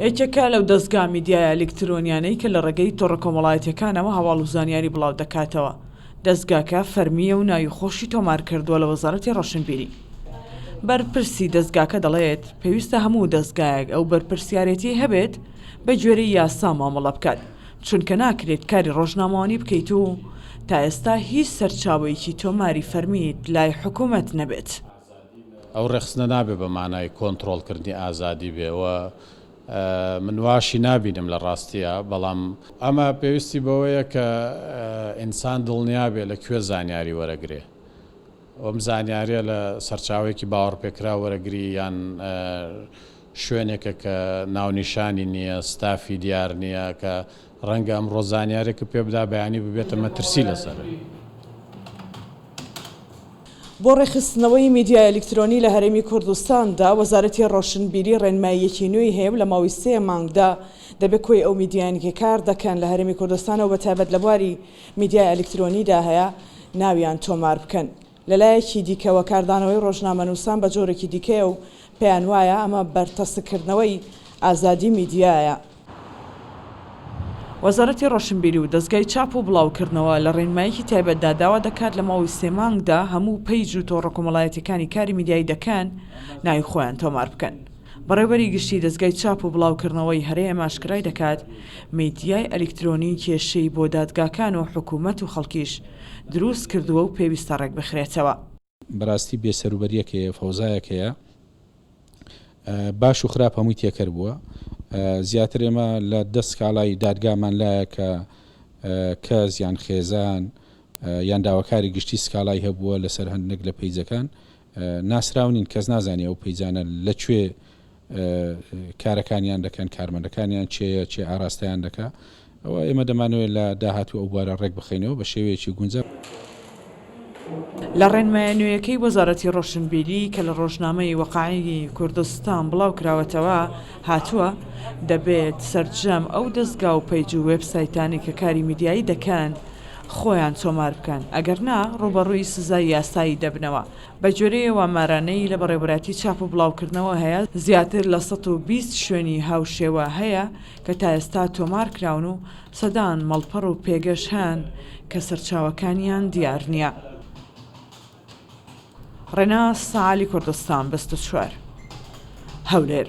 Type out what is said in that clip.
یەکێکە لەو دەزگا میدیایە ئەلیکترۆنیانەی کە لە ڕێگەی تۆڕە کۆمەڵایەتیەکانەوە هەواڵ و زانیاری بڵاو دەکاتەوە. دەزگاکە فەرمییە و ناوی خۆشی تۆمار کردووە لە وەزارەتی ڕۆشنبیری. بەرپرسی دەزگاکە دەڵێت، پێویستە هەموو دەزگایەک ئەو بەرپرسیارێتیەی هەبێت بە گوێرەی یاسا مامەڵە بکات، چونکە ناکرێت کاری ڕۆژنامەوانی بکەیت و تا ئێستا هیچ سەرچاوەیەکی تۆماری فەرمیت لای حکومەت نەبێت. ئەو ڕێکخستنە نابێ بە مانای کۆنتڕۆڵکردنی ئازادی بێ و من واشی نابینم لە ڕاستیا، بەڵام ئەمە پێویستی بەوەیە کە ئینسان دڵنیا بێ لە کوێ زانیاری وەرەگرێ و ئەم زانیاریە لە سەرچاوەیەکی باوەڕپێکراو وەرەگری یان شوێنێکە کە ناونیشانی نییە، ستافی دیار نییە کە ڕەنگە ئەمڕۆ زانیارێکت پێ بدا بەیانی ببێتە مەترسی لەسەرت. بۆ ڕێکخستنەوەی میدیای ئەلیکترۆنی لە هەرێمی کوردستاندا، وەزارەتی ڕۆشنبیری ڕێنماییەکی نوێی هەیە و لە ماوەی سێ مانگدا دەبێت کۆی ئەو میدیایانەی کە کار دەکەن لە هەرێمی کوردستانەوە بە تایبەت لە بواری میدیای ئەلیکترۆنیدا هەیە ناویان تۆمار بکەن. لەلایەکی دیکەوە کاردانەوەی ڕۆژنامەنووسان بە جۆرێکی دیکەیە و پێیانوایە ئەمە بەرتەسککردنەوەی ئازادی میدیایە. وەزارەتی ڕۆشنبیری و دەزگای چاپ و بڵاوکردنەوە لە ڕێنماییەکی تایبەتدا داوا دەکات لە ماوەی سێ مانگدا هەموو پەیج و تۆڕە کۆمەڵایەتییەکانی کاری میدیایی دەکەن ناوی خۆیان تۆمار بکەن. بەڕێوەبەری گشتی دەزگای چاپ و بڵاوکردنەوەی هەرێم ئاشکرای دەکات، میدیای ئەلیکترۆنی کێشەی بۆ دادگاکان و حکومەت و خەڵکیش دروست کردووە و پێویستە ڕێکبخرێتەوە. بەراستی بێ سەروبەریەک هەیە، فەوزایەک هەیە، باش و خراپ هەمووی تێکەر بووە. زیاتر ئێمە لە دە سکاڵای دادگامان لایە کە کەس یان خێزان یان داواکاری گشتی سکاڵای هەبووە لەسەر هەندێک لە پەیجەکان ناسراو نین، کەس نازانێ ئەو پەیجانە لە کوێ کارەکانیان دەکەن، کارمەندەکانیان کێیە، کێ ئاراستەیان دەکا. ئەوە ئێمە دەمانەوێت لە داهاتوو ئەو بوارە ڕێک بخەینەوە بە شێوەیەکی گونجاو. لە ڕێنمایە نوێیەکەی وەزارەتی ڕۆشنبیری کە لە ڕۆژنامەی وەقایعی کوردستان بڵاوکراوەتەوە هاتووە، دەبێت سەرجەم ئەو دەزگا و پەیج و وێبسایتانەی کە کاری میدیایی دەکەن خۆیان تۆمار بکەن، ئەگەرنا ڕووبەڕووی سزای یاسایی دەبنەوە. بەگوێرەی ئەو ئامارانەی لە بەڕێوەبەرایەتی چاپ و بڵاوکردنەوە هەیە، زیاتر لە 120 شوێنی هاوشێوە هەیە کە تا ئێستا تۆمارکراون و سەدان مەڵپەڕ و پێگەش هەن کە سەرچاوەکانیان دیار نییە. ڕێناس عەلی کوردستان 24، هەولێر.